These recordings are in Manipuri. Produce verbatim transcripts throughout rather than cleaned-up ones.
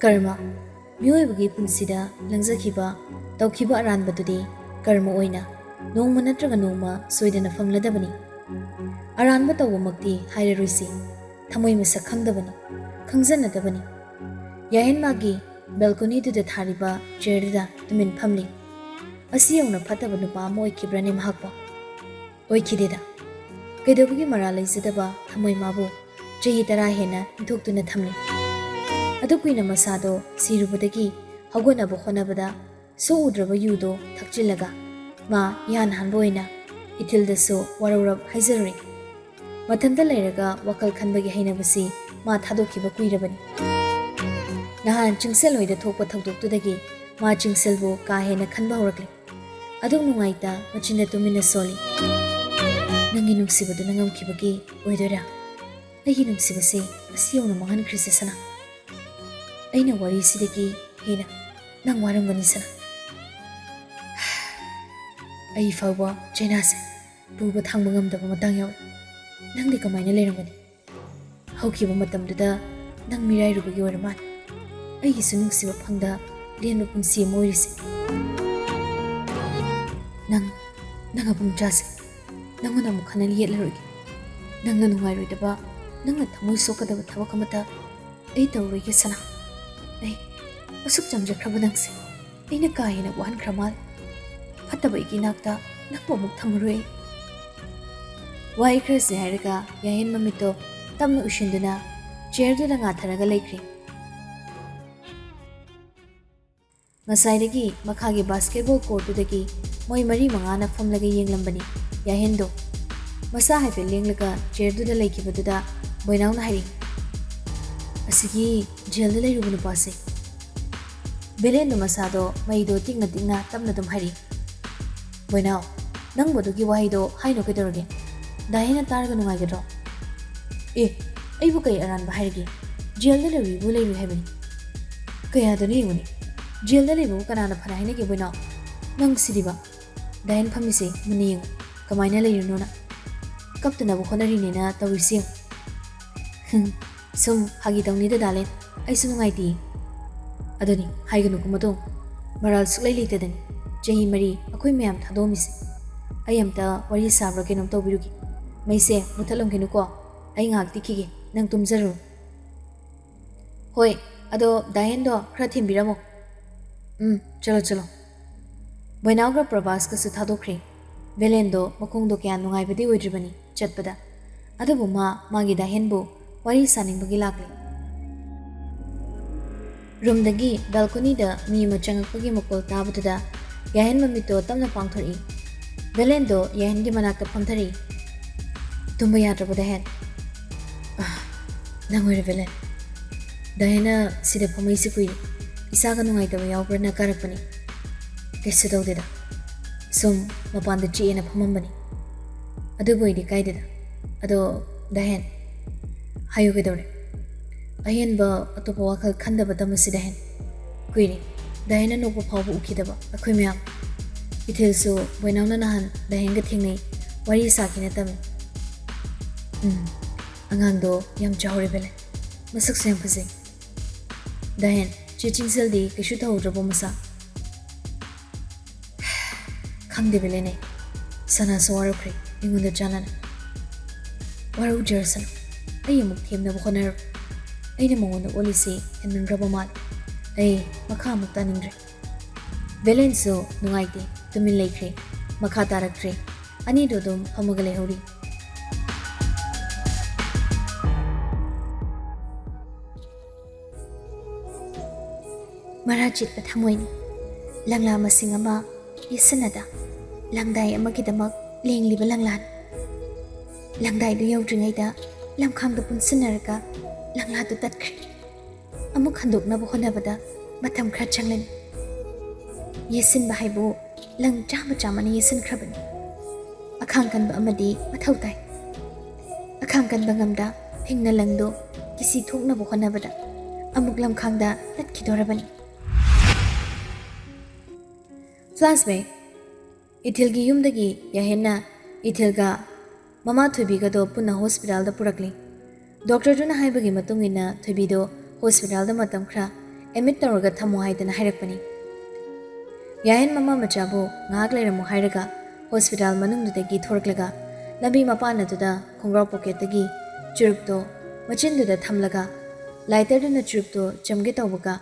ꯀꯔꯃ꯫ ꯃꯤꯑꯣꯏꯕꯒꯤ ꯄꯨꯟꯁꯤꯗ ꯂꯪꯖꯈꯤꯕ, ꯇꯧꯈꯤꯕ ꯑꯔꯥꯟꯕꯗꯨꯗꯤ ꯀꯔꯃ ꯑꯣꯏꯅ ꯅꯣꯡꯃ ꯅꯠꯇ꯭ꯔꯒ ꯅꯣꯡꯃ ꯁꯣꯏꯗꯅ ꯐꯪꯂꯗꯕꯅꯤ꯫ ꯑꯔꯥꯟꯕ ꯇꯧꯕꯃꯛꯇꯤ ꯍꯥꯏꯔꯔꯣꯏꯁꯤ꯫ ꯊꯃꯣꯏ ꯃꯁꯛ ꯈꯪꯗꯕꯅꯤ, ꯈꯪꯖꯟꯅꯗꯕꯅꯤ꯫ ꯌꯥꯍꯦꯟ ꯃꯥꯒꯤ ꯕꯦꯜꯀꯣꯅꯤꯗꯨꯗ ꯊꯥꯔꯤꯕ ꯆꯤꯌꯔꯗꯨꯗ ꯇꯨꯃꯤꯟ ꯐꯝꯂꯤ꯫ ꯑꯁꯤ ꯌꯧꯅ ꯐꯠꯇꯕ ꯅꯨꯄꯥ ꯑꯃ ꯑꯣꯏꯈꯤꯕ꯭ꯔꯅꯦ ꯃꯍꯥꯛꯄꯣ? ꯑꯣꯏꯈꯤꯗꯦꯗ꯫ ꯀꯩꯗꯧꯕꯒꯤ ꯃꯔꯥꯜ ꯂꯩꯖꯗꯕ ꯊꯃꯣꯏ ꯃꯥꯕꯨ ꯆꯍꯤ ꯇꯔꯥ ꯍꯦꯟꯅ ꯏꯟꯊꯣꯛꯇꯨꯅ ꯊꯝꯂꯤ? ꯑꯗꯨꯛ ꯀꯨꯏꯅ ꯃꯁꯥꯗꯣ ꯁꯤꯔꯨꯕꯗꯒꯤ ꯍꯧꯒꯠꯅꯕ ꯍꯣꯠꯅꯕꯗ ꯁꯣꯛꯎꯗ꯭ꯔꯕ ꯌꯨꯗꯣ ꯊꯛꯆꯤꯜꯂꯒ ꯃꯥ ꯏꯍꯥꯟ ꯍꯥꯟꯕ ꯑꯣꯏꯅ ꯏꯊꯤꯜꯗꯁꯨ ꯋꯥꯔꯧꯔꯞ ꯍꯥꯏꯖꯔꯨꯔꯦ꯫ ꯃꯊꯟꯇ ꯂꯩꯔꯒ ꯋꯥꯈꯜ ꯈꯟꯕꯒꯤ ꯍꯩꯅꯕꯁꯤ ꯃꯥ ꯊꯥꯗꯣꯛꯈꯤꯕ ꯀꯨꯏꯔꯕꯅꯤ꯫ ꯅꯍꯥꯟ ꯆꯤꯡꯁꯦꯜ ꯍꯣꯏꯗ ꯊꯣꯛꯄ ꯊꯧꯗꯣꯛꯇꯨꯗꯒꯤ ꯃꯥ ꯆꯤꯡꯁꯦꯜꯕꯨ ꯀꯥ ꯍꯦꯟꯅ ꯈꯟꯕ ꯍꯧꯔꯛꯂꯦ꯫ ꯑꯗꯨꯛ ꯅꯨꯡꯉꯥꯏꯇ ꯃꯆꯤꯟꯗ ꯇꯨꯃꯤꯟꯅ ꯁꯣꯜꯂꯤ꯫ ꯅꯪꯒꯤ ꯅꯨꯡꯁꯤꯕꯗꯨꯅ ꯉꯝꯈꯤꯕꯒꯤ ꯑꯣꯏꯗꯣꯏꯔꯥ? ꯑꯩꯒꯤ ꯅꯨꯡꯁꯤꯕꯁꯦ ꯑꯁꯤ ꯌꯧꯅ ꯃꯥꯡꯍꯟꯈ꯭ꯔꯤꯁꯦ ꯁꯅꯥ꯫ ꯑꯩꯅ ꯋꯥꯔꯤꯁꯤꯗꯒꯤ ꯍꯦꯟꯅ ꯅꯪ ꯋꯥꯔꯝꯒꯅꯤ ꯁꯅꯥ꯫ ꯑꯩ ꯐꯥꯎꯕ ꯆꯩꯅꯥꯁꯦ ꯄꯨꯕ ꯊꯥꯡꯕ ꯉꯝꯗꯕ ꯃꯇꯥꯡ ꯌꯥꯎꯏ꯫ ꯅꯪꯗꯤ ꯀꯃꯥꯏꯅ ꯂꯩꯔꯝꯒꯅꯤ? ꯍꯧꯈꯤꯕ ꯃꯇꯝꯗꯨꯗ ꯅꯪ ꯃꯤꯔꯥꯏꯔꯨꯕꯒꯤ ꯑꯣꯏꯔ ꯃꯥꯜꯂꯦ ꯑꯩꯒꯤꯁꯨ ꯅꯨꯡꯁꯤꯕ ꯐꯪꯗ ꯂꯦꯟꯕ ꯄꯨꯟꯁꯤ ꯑꯃ ꯑꯣꯏꯔꯤꯁꯦ꯫ ꯅꯪ, ꯅꯪ ꯑꯕꯨꯡ ꯆꯥꯁꯦ꯫ ꯅꯪꯉꯣꯟꯗ ꯑꯃꯨꯛ ꯍꯟꯅ ꯌꯦꯠꯂꯔꯣꯏꯒꯦ꯫ ꯅꯪꯅ ꯅꯨꯡꯉꯥꯏꯔꯣꯏꯗꯕ, ꯅꯪꯅ ꯊꯃꯣꯏ ꯁꯣꯛꯀꯗꯕ ꯊꯕꯛ ꯑꯃꯠꯇ ꯑꯩ ꯇꯧꯔꯣꯏꯒꯦ ꯁꯅꯥ꯫ ꯑꯩ ꯑꯁꯨꯛ ꯆꯝꯖꯈ꯭ꯔꯕ ꯅꯪꯁꯦ ꯑꯩꯅ ꯀꯥ ꯍꯦꯟꯅ ꯋꯥꯍꯟꯈ꯭ꯔ ꯃꯥꯜꯂꯦ꯫ ꯐꯠꯇꯕ ꯑꯩꯒꯤ ꯏꯅꯥꯛꯇ ꯅꯪꯕꯨ ꯑꯃꯨꯛ ꯊꯝꯃꯔꯣꯏ ꯑꯩ꯫ ꯋꯥꯍꯩ ꯈꯔꯁꯤ ꯍꯥꯏꯔꯒ ꯌꯥꯍꯦꯟ ꯃꯃꯤꯠꯇꯣ ꯇꯞꯅ ꯎꯏꯁꯤꯟꯗꯨꯅ ꯆꯤꯌꯔꯗꯨꯗ ꯉꯥꯊꯔꯒ ꯂꯩꯈ꯭ꯔꯦ꯫ ꯉꯁꯥꯏꯗꯒꯤ ꯃꯈꯥꯒꯤ ꯕꯥꯁꯀꯦꯠꯕꯣꯜ ꯀꯣꯔꯠꯇꯨꯗꯒꯤ ꯃꯣꯏ ꯃꯔꯤ ꯃꯉꯥꯅ ꯐꯝꯂꯒ ꯌꯦꯡꯂꯝꯕꯅꯤ ꯌꯥꯍꯦꯟꯗꯣ꯫ ꯃꯁꯥ ꯍꯥꯏꯐꯦꯠ ꯂꯦꯡꯂꯒ ꯆꯤꯌꯔꯗꯨꯗ ꯂꯩꯈꯤꯕꯗꯨꯗ ꯕꯣꯏꯅꯥꯎꯅ ꯍꯥꯏꯔꯛꯏ, "ꯑꯁꯤꯒꯤ ꯖꯦꯜꯗ ꯂꯩꯔꯨꯕ ꯅꯨꯄꯥꯁꯦ?" ꯕꯦꯂꯦꯟꯗꯣ ꯃꯁꯥꯗꯣ ꯃꯩꯗꯣ ꯇꯤꯛꯅ ꯇꯤꯛꯅ ꯇꯞꯅ ꯑꯗꯨꯝ ꯍꯥꯏꯔꯛꯏ꯫ "ꯕꯣꯏꯅꯥꯎ, ꯅꯪꯕꯨ ꯑꯗꯨꯒꯤ ꯋꯥꯍꯩꯗꯣ ꯍꯥꯏꯅꯣ ꯀꯩꯗꯧꯔꯒꯦ? ꯗꯥ ꯍꯦꯟꯅ ꯇꯥꯔꯒ ꯅꯨꯡꯉꯥꯏꯒꯗ꯭ꯔꯣ?" "ꯑꯦ, ꯑꯩꯕꯨ ꯀꯩ ꯑꯔꯥꯟꯕ ꯍꯥꯏꯔꯒꯦ? ꯖꯦꯜꯗ ꯂꯩꯔꯨꯏꯕꯨ ꯂꯩꯔꯨꯏ ꯍꯥꯏꯕꯅꯤ꯫ ꯀꯌꯥꯗꯅꯣ ꯌꯦꯡꯉꯨꯅꯦ꯫ ꯖꯦꯜꯗ ꯂꯩꯕꯕꯨ ꯀꯅꯥꯅ ꯐꯅ ꯍꯥꯏꯅꯒꯦ ꯕꯣꯏꯅꯥꯎ? ꯅꯪ ꯁꯤꯗꯤꯕ꯫ ꯗꯥ ꯍꯦꯟ ꯐꯝꯃꯤꯁꯦ ꯃꯨꯟꯅ ꯌꯦꯡꯉꯨ꯫ ꯀꯃꯥꯏꯅ ꯂꯩꯔꯤꯅꯣꯅ? ꯀꯞꯇꯅꯕ ꯍꯣꯠꯅꯔꯤꯅꯦꯅ ꯇꯧꯔꯤꯁꯤ ꯌꯦꯡꯉꯨ꯫" "ꯍꯨꯝ, ꯁꯨꯝ ꯐꯥꯒꯤ ꯇꯧꯅꯤꯗ ꯗꯥ ꯂꯦꯟ꯫ ꯑꯩꯁꯨ ꯅꯨꯡꯉꯥꯏꯇꯦ꯫ ꯑꯗꯨꯅꯤ, ꯍꯥꯏꯒꯅꯨꯀꯣ ꯃꯗꯣ꯫ ꯃꯔꯥꯜ ꯁꯨꯛꯂꯩ ꯂꯩꯇꯗꯅꯤ ꯆꯍꯤ ꯃꯔꯤ ꯑꯩꯈꯣꯏ ꯃꯌꯥꯝ ꯊꯥꯗꯣꯛꯑꯝꯃꯤꯁꯦ꯫ ꯑꯩ ꯑꯝꯇ ꯋꯥꯔꯤ ꯁꯥꯕ꯭ꯔꯥ ꯀꯩꯅꯣꯝ ꯇꯧꯕꯤꯔꯨꯒꯦ꯫ ꯃꯩꯁꯦ ꯃꯨꯊꯠꯂꯝꯒꯅꯨꯀꯣ, ꯑꯩ ꯉꯥꯏꯍꯥꯛ ꯇꯤꯛꯈꯤꯒꯦ, ꯅꯪ ꯇꯨꯝꯖꯔꯨꯔꯣ꯫ ꯍꯣꯏ, ꯑꯗꯣ ꯗꯥꯍꯦꯟꯗꯣ ꯈꯔ ꯊꯤꯟꯕꯤꯔꯝꯃꯣ꯫ ꯎꯝ, ꯆꯠꯂꯣ ꯆꯠꯂꯣ꯫ ꯕꯣꯏꯅꯥꯎꯒ ꯄ꯭ꯔꯚꯥꯁꯀꯁꯨ ꯊꯥꯗꯣꯛꯈ꯭ꯔꯦ꯫ ꯚꯦꯂꯦꯟꯗꯣ ꯃꯈꯣꯡꯗꯣ ꯀꯌꯥ ꯅꯨꯡꯉꯥꯏꯕꯗꯤ ꯑꯣꯏꯗ꯭ꯔꯤꯕꯅꯤ ꯆꯠꯄꯗ, ꯑꯗꯨꯕꯨ ꯃꯥ ꯃꯥꯒꯤ ꯗꯥꯍꯦꯟꯕꯨ ꯋꯥꯔꯤ ꯁꯥꯅꯤꯡꯕꯒꯤ ꯂꯥꯛꯂꯤ꯫ ꯔꯨꯝꯗꯒꯤ ꯕꯦꯜꯀꯣꯅꯤꯗ ꯃꯤ ꯑꯃ ꯆꯪꯉꯛꯄꯒꯤ ꯃꯈꯣꯜ ꯇꯥꯕꯗꯨꯗ ꯌꯥꯍꯦꯟ ꯃꯃꯤꯠꯇꯣ ꯇꯞꯅ ꯄꯥꯡꯊꯣꯔꯛꯏ꯫ ꯚꯦꯂꯦꯟꯗꯣ ꯌꯥꯍꯦꯟꯒꯤ ꯃꯅꯥꯛꯇ ꯐꯝꯊꯔꯛꯏ꯫ "ꯇꯨꯝꯕ ꯌꯥꯗ꯭ꯔꯕꯣ ꯗꯥꯍꯦꯟ?" "ꯑꯥ, ꯅꯪ ꯑꯣꯏꯔꯦ ꯚꯦꯂꯦꯟ꯫ ꯗꯥꯍꯦꯟꯅ ꯁꯤꯗ ꯐꯝꯃꯛꯏꯁꯦ ꯀꯨꯏꯔꯦ꯫ ꯏꯁꯥꯒ ꯅꯨꯡꯉꯥꯏꯇꯕ ꯌꯥꯎꯕ꯭ꯔꯅ ꯀꯥꯔꯛꯄꯅꯤ꯫ ꯀꯩꯁꯨ ꯇꯧꯗꯦꯗ꯫ ꯁꯨꯝ ꯃꯄꯥꯟꯗ ꯆꯤꯛꯑꯦꯅ ꯐꯝꯃꯝꯕꯅꯤ꯫ ꯑꯗꯨꯕꯨ ꯑꯩꯗꯤ ꯀꯥꯏꯗꯦꯗ꯫ ꯑꯗꯣ ꯗꯥꯍꯦꯟ, ꯍꯥꯏꯌꯨ ꯀꯩꯗꯧꯔꯦ? ꯑꯍꯦꯟꯕ ꯑꯇꯣꯞꯄ ꯋꯥꯈꯜ ꯈꯟꯗꯕ ꯇꯝꯃꯁꯤ ꯗꯥꯍꯦꯟ꯫ ꯀꯨꯏꯔꯦ ꯗꯥꯍꯦꯟꯅ ꯅꯣꯛꯄ ꯐꯥꯎꯕ ꯎꯈꯤꯗꯕ ꯑꯩꯈꯣꯏ ꯃꯌꯥꯝ꯫ ꯏꯊꯤꯜꯁꯨ ꯕꯣꯏꯅꯥꯎꯅ ꯅꯍꯥꯟ ꯗꯥꯍꯦꯟꯒ ꯊꯦꯡꯅꯩ, ꯋꯥꯔꯤ ꯁꯥꯈꯤꯅ ꯇꯝꯃꯤ꯫ ꯎꯝ, ꯑꯉꯥꯡꯗꯣ ꯌꯥꯝ ꯆꯥꯎꯔꯦ ꯚꯦꯂꯦꯟ꯫ ꯃꯁꯛꯁꯨ ꯌꯥꯝ ꯐꯖꯩ꯫ ꯗꯥꯍꯦꯟ, ꯆꯦ ꯆꯤꯡꯁꯤꯜꯗꯤ ꯀꯩꯁꯨ ꯇꯧꯍꯧꯗ꯭ꯔꯕꯣ ꯃꯁꯥ?" "ꯈꯪꯗꯦ ꯚꯦꯂꯦꯟ, ꯁꯅꯥꯁꯨ ꯋꯥꯔꯛꯈ꯭ꯔꯦ ꯑꯩꯉꯣꯟꯗ ꯆꯥꯟꯅꯅ꯫ ꯋꯥꯔꯧꯖꯔꯁꯅꯨ, ꯑꯩ ꯑꯃꯨꯛ ꯊꯦꯝꯅꯕ ꯍꯣꯠꯅꯔꯣ꯫ ꯑꯩꯅ ꯃꯉꯣꯟꯗ ꯑꯣꯠꯂꯤꯁꯤ ꯍꯦꯟꯃꯟꯈ꯭ꯔꯕ ꯃꯥꯜꯂꯦ꯫ ꯑꯩ ꯃꯈꯥ ꯑꯃꯨꯛ ꯇꯥꯅꯤꯡꯗ꯭ꯔꯦ꯫" ꯚꯦꯂꯦꯟꯁꯨ ꯅꯨꯡꯉꯥꯏꯇꯦ, ꯇꯨꯃꯤꯟ ꯂꯩꯈ꯭ꯔꯦ꯫ ꯃꯈꯥ ꯇꯥꯔꯛꯇ꯭ꯔꯦ꯫ ꯑꯅꯤꯗꯨ ꯑꯗꯨꯝ ꯐꯝꯃꯒ ꯂꯩꯍꯧꯔꯤ꯫ ꯃꯔꯥ ꯆꯤꯠꯄ ꯊꯃꯣꯏꯅꯤ꯫ ꯂꯪꯂꯥ ꯃꯁꯤꯡ ꯑꯃ ꯌꯦꯠꯁꯤꯟꯅꯗ ꯂꯪꯗꯥꯏ ꯑꯃꯒꯤꯗꯃꯛ ꯂꯦꯡꯂꯤꯕ ꯂꯪꯂꯥꯅꯤ꯫ ꯂꯪꯗꯥꯏꯗꯨ ꯌꯧꯗ꯭ꯔꯤꯉꯩꯗ ꯂꯝꯈꯥꯡꯗ ꯄꯨꯟꯁꯤꯟꯅꯔꯒ ꯂꯪꯂꯥꯗꯨ ꯇꯠꯈ꯭ꯔꯦ꯫ ꯑꯃꯨꯛ ꯍꯟꯗꯣꯛꯅꯕ ꯍꯣꯠꯅꯕꯗ ꯃꯇꯝ ꯈꯔ ꯆꯪꯂꯅꯤ꯫ ꯌꯦꯠꯁꯤꯟꯕ ꯍꯥꯏꯕꯨ ꯂꯪ ꯆꯥꯝꯃ ꯆꯥꯝꯃꯅ ꯌꯦꯠꯁꯤꯟꯈ꯭ꯔꯕꯅꯤ꯫ ꯑꯈꯥꯡ ꯀꯟꯕ ꯑꯃꯗꯤ ꯃꯊꯧ ꯇꯥꯏ꯫ ꯑꯈꯥꯡ ꯀꯟꯕ ꯉꯝꯗ ꯐꯤꯡꯅ ꯂꯪꯗꯨ ꯀꯤꯁꯤ ꯊꯣꯛꯅꯕ ꯍꯣꯠꯅꯕꯗ ꯑꯃꯨꯛ ꯂꯝꯈꯥꯡꯗ ꯇꯠꯈꯤꯗꯣꯔꯕꯅꯤ꯫ Flashback. ꯏꯊꯤꯜꯒꯤ ꯌꯨꯝꯗꯒꯤ ꯌꯥꯍꯦꯟꯅ ꯏꯊꯤꯜꯒ ꯃꯃꯥ ꯊꯣꯏꯕꯤꯒꯗꯣ ꯄꯨꯟꯅ ꯍꯣꯁꯄꯤꯇꯥꯜꯗ ꯄꯨꯔꯛꯂꯤ꯫ ꯗꯣꯛꯇꯔꯗꯨꯅ ꯍꯥꯏꯕꯒꯤ ꯃꯇꯨꯡ ꯏꯟꯅ ꯊꯣꯏꯕꯤꯗꯣ ꯍꯣꯁꯄꯤꯇꯥꯜꯗ ꯃꯇꯝ ꯈꯔ ꯑꯦꯗꯃꯤꯠ ꯇꯧꯔꯒ ꯊꯝꯃꯣ ꯍꯥꯏꯗꯅ ꯍꯥꯏꯔꯛꯄꯅꯤ꯫ ꯌꯥꯍꯦꯟ ꯃꯃꯥ ꯃꯆꯥꯕꯨ ꯉꯥꯏꯍꯥꯛ ꯂꯩꯔꯝꯃꯣ ꯍꯥꯏꯔꯒ ꯍꯣꯁꯄꯤꯇꯥꯜ ꯃꯅꯨꯡꯗꯨꯗꯒꯤ ꯊꯣꯔꯛꯂꯒ ꯂꯝꯕꯤ ꯃꯄꯥꯟ ꯑꯗꯨꯗ ꯈꯣꯡꯒ꯭ꯔꯥꯎ ꯄꯣꯀꯦꯠꯇꯒꯤ ꯆꯨꯔꯨꯞꯇꯣ ꯃꯆꯤꯟꯗꯨꯗ ꯊꯝꯂꯒ ꯂꯥꯏꯇꯔꯗꯨꯅ ꯆꯨꯔꯨꯞꯇꯣ ꯆꯝꯒꯦ ꯇꯧꯕꯒ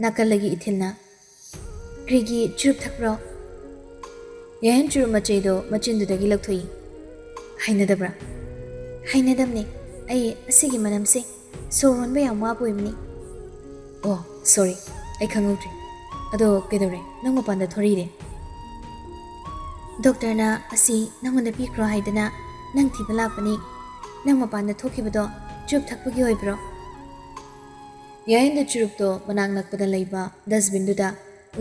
ꯅꯥꯀꯜꯗꯒꯤ ꯏꯊꯤꯜꯅ, "ꯀ꯭ꯔꯤꯒꯤ ꯆꯨꯔꯨꯞ ꯊꯛꯄ꯭ꯔꯣ?" ꯌꯥꯍꯦꯟ ꯆꯨꯔꯨꯞ ꯃꯆꯩꯗꯣ ꯃꯆꯤꯟꯗꯨꯗꯒꯤ ꯂꯧꯊꯣꯛꯏ꯫ "ꯍꯩꯅꯗꯕ꯭ꯔꯥ?" "ꯍꯩꯅꯗꯕꯅꯦ꯫ ꯑꯩ ꯑꯁꯤꯒꯤ ꯃꯅꯝꯁꯦ ꯁꯣꯔ ꯍꯣꯟꯕ ꯌꯥꯝ ꯋꯥꯕ ꯑꯣꯏꯕꯅꯤ꯫" "ꯑꯣ, ꯁꯣꯔꯤ, ꯑꯩ ꯈꯪꯍꯧꯗ꯭ꯔꯦ꯫ ꯑꯗꯣ ꯀꯩꯗꯧꯔꯦ? ꯅꯪ ꯃꯄꯥꯟꯗ ꯊꯣꯔꯛꯏꯔꯦ?" "ꯗꯣꯛꯇꯔꯅ ꯑꯁꯤ ꯅꯪꯉꯣꯟꯗ ꯄꯤꯈ꯭ꯔꯣ ꯍꯥꯏꯗꯅ ꯅꯪ ꯊꯤꯕ ꯂꯥꯛꯄꯅꯤ꯫ ꯅꯪ ꯃꯄꯥꯟꯗ ꯊꯣꯛꯈꯤꯕꯗꯣ ꯆꯨꯔꯨꯞ ꯊꯛꯄꯒꯤ ꯑꯣꯏꯕ꯭ꯔꯣ?" ꯌꯥꯍꯦꯟꯗ ꯆꯨꯔꯨꯞꯇꯣ ꯃꯅꯥꯛ ꯅꯛꯄꯗ ꯂꯩꯕ ꯗꯁꯕꯤꯟꯗꯨꯗ